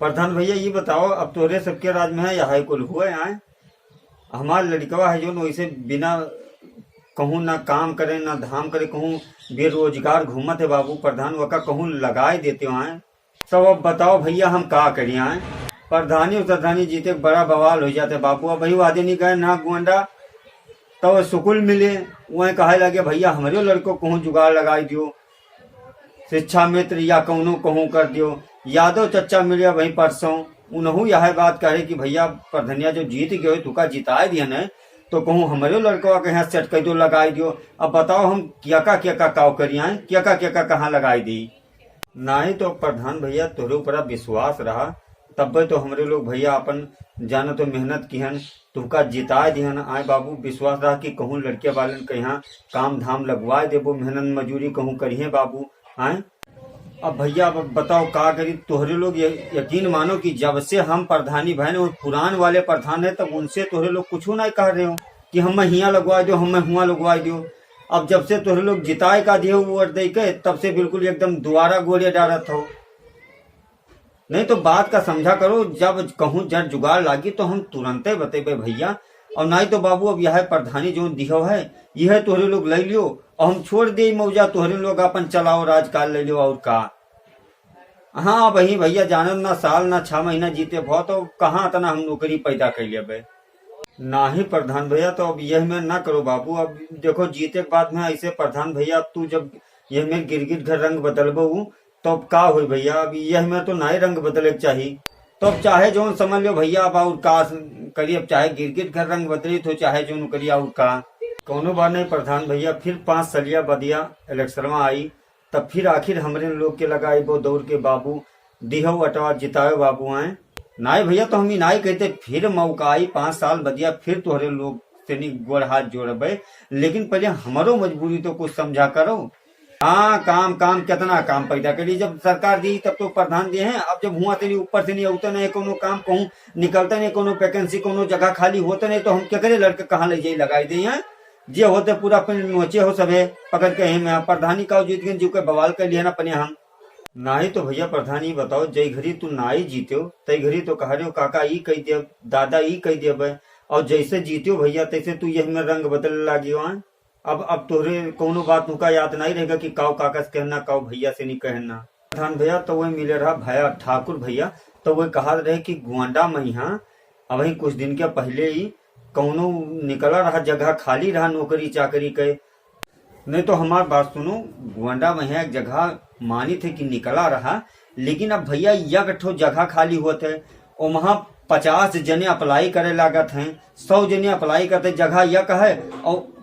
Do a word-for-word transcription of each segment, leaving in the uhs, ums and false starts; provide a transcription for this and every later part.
प्रधान भैया, ये बताओ, अब तोहरे सबके राज में है, यह कुल हुए आए, हमार लड़कवा है जौन, वैसे बिना कहूँ ना काम करे ना धाम करे, कहूँ बेरोजगार घूमत है बाबू। प्रधान वका कहूँ लगाए देते आए, तब अब बताओ भैया, हम का करी आए? प्रधानी और प्रधानी जीते बड़ा बवाल हो जाते बाबू। अब वही वादे नहीं गए ना गोंडा, तब सुकुल मिले, वहीं कहे लगे, "भैया, हमरे लड़को कहूँ जुगाड़ लगाई दियो, शिक्षा मित्र या कौनो कहूँ कर दियो।" यादव चच्चा मिले वहीं परसों, उनहू यह बात कहे कि, "भैया, प्रधनिया जो जीत गयो, तुका जिताए दिया न, तो कहूँ हमरे लड़कवा के यहाँ सेट कर दो, लगाई दियो।" अब बताओ, हम क्या का, क्या का काव करी आए, क्या का, क्या का कहाँ लगाई दी? नाही तो प्रधान भैया, तोहरे ऊपरा विश्वास रहा, तब्बे तो हमरे लोग भैया अपन जानो तो मेहनत किहन, तुहका जिताए दिहन। आए बाबू, विश्वास रहा कि कहूँ लड़के वालन के यहाँ काम धाम लगवाए देबो, मेहनत मजूरी कहूँ करिहे बाबू। आए, अब भैया, अब बताओ का करी, तोहरे लोग य-, यकीन मानो कि जब से हम प्रधानी भए न, वो पुरान वाले प्रधान है, तब उनसे तोहरे लोग कुछ नहीं कह रहे हो कि हम हियाँ लगवाए दो, हम हुआँ लगवाए दो। अब जब से तोहरे लोग जिताए का दिए वोट दे के, तब से बिल्कुल एकदम दोबारा गोले डारत हो। नहीं तो बात का समझा करो, जब कहूँ जड़ जुगाड़ लागी तो हम तुरंते बतेबे भैया। और नहीं तो बाबू, अब यह प्रधानी जो दिहो है, यह तोहरे लोग ले लियो और हम छोड़ दे मौजा, तोहरे लोग अपन चलाओ राजकाज ले लियो। और का? हाँ, अब ही भैया, जानत ना, साल ना छह महीना जीते भो, तो कहाँ इतना हम नौकरी पैदा कर लेबे? नाही प्रधान भैया, तो अब यह में ना करो बाबू। अब देखो, जीते के बाद में ऐसे प्रधान भैया, अब तू जब यह में गिरगिट घर रंग बदलबो, तो अब का होई भैया? अब यह में तो नाही रंग बदले के चाही। तो अब चाहे जौन समझ लो भैया, अब और का करी, अब चाहे गिरगिट घर रंग बदली तो चाहे जौन करी, और का? कौनो बात नहीं प्रधान भैया, फिर पाँच सलिया बदिया इलेक्शनवा आई, तब फिर आखिर हमरे लोग के लगाइबो दौड़ के बाबू, दिहो अटवा जितायो बाबू। आए नाई भैया, तो हम ही नाई कहते, फिर मौका आई पाँच साल बदिया, फिर तोहरे लोग से नी गोड़ हाथ जोड़बे, लेकिन पहले हमरो मजबूरी तो कुछ समझा करो। हाँ, काम काम, कितना काम पैदा करी, जब सरकार दी तब तो प्रधान दे हैं। अब जब हुआ तनी ऊपर से नहीं होता नहीं कोनो काम, कहूँ निकलता नहीं, कोनो वैकेंसी, कोनो जगह खाली होता नहीं, तो हम केकरे लड़के कहाँ ले जाई लगाई दे हैं? जे होते पूरा अपन नोचे हो सभे पकड़ के, ही में प्रधानी का जीत गए, जो के बवाल कर लिया ना अपने हम। नाही तो भैया प्रधान, ई बताओ, जय घड़ी तू नाई जीत्यो, तय घड़ी तो कह रहे हो, "काका ई कह दिया, दादा ई कह दिया बे।" और जैसे जीत्यो भैया, तैसे तू यही में रंग बदले लागियो, हाँ? अब, अब तोहरे कौनो बात तुका याद नहीं रहेगा कि काऊ काका से कहना, काऊ भैया से नहीं कहना। प्रधान भैया, तो वही मिले रहा भैया ठाकुर भैया, तो वही कहा रहे कि गोंडा में यहाँ अबही कुछ दिन के पहले ही कौनो निकला रहा, जगह खाली रहा नौकरी चाकरी के। नहीं तो हमार बात सुनो, गोंडा में है एक जगह मानित है कि निकला रहा, लेकिन अब भैया एक ठो जगह खाली होत है, और वहाँ पचास जने अप्लाई करे लागत हैं, सौ जने अप्लाई करते, जगह यक है और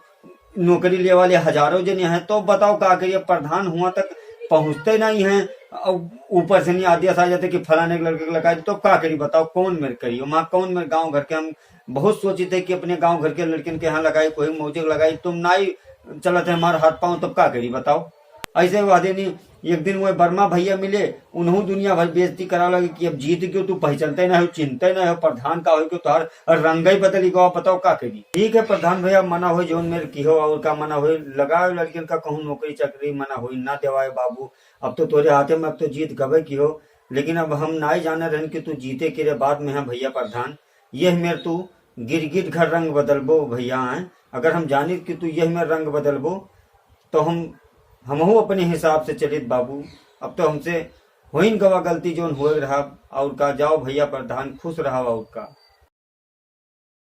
नौकरी लेवे वाले हजारों जने हैं। तो बताओ का करिए, प्रधान हुआ तक पहुँचते नहीं हैं और ऊपर से नहीं आदेश आ जाते कि फलाने के लड़के को लगा दे, तो का करी बताओ, कौन मेर करी? वहाँ कौन मेर गाँव घर के, हम बहुत सोचित है कि अपने गाँव घर के लड़कन के यहाँ लगाई, कोई मौजे लगाई, तुम नाई चलत है हमार हाथ पाँव, तब का करी बताओ? ऐसे वादे नहीं, एक दिन वो वर्मा भैया मिले, उन्हों दुनिया भर बेइज्जती करा लगे कि अब जीत क्यों, तू पहचानते ना हो, चिन्हते ना हो, प्रधान का हो क्यों, तोहार रंगई बदली गवा, बताओ का करी? ठीक है प्रधान भैया, मना हो जौन मेर की हो, और का मना हो, लगाओ लड़कियन का कहूँ नौकरी चाकरी, मना हो ना देवाए बाबू, अब तो तोरे हाथे में, अब तो जीत गबे की हो, लेकिन अब हम नाई जाने रहन कि तू जीते के रे बाद में है भैया प्रधान, यह मेर तू गिरगिट घर रंग बदलबो भैया आए। अगर हम जानित कि तू यह में रंग बदलबो, तो हम, हमहू अपने हिसाब से चलित बाबू। अब तो हमसे होइन गवा गलती जौन होए रहा, और का, जाओ भैया प्रधान, खुश रहा, और का।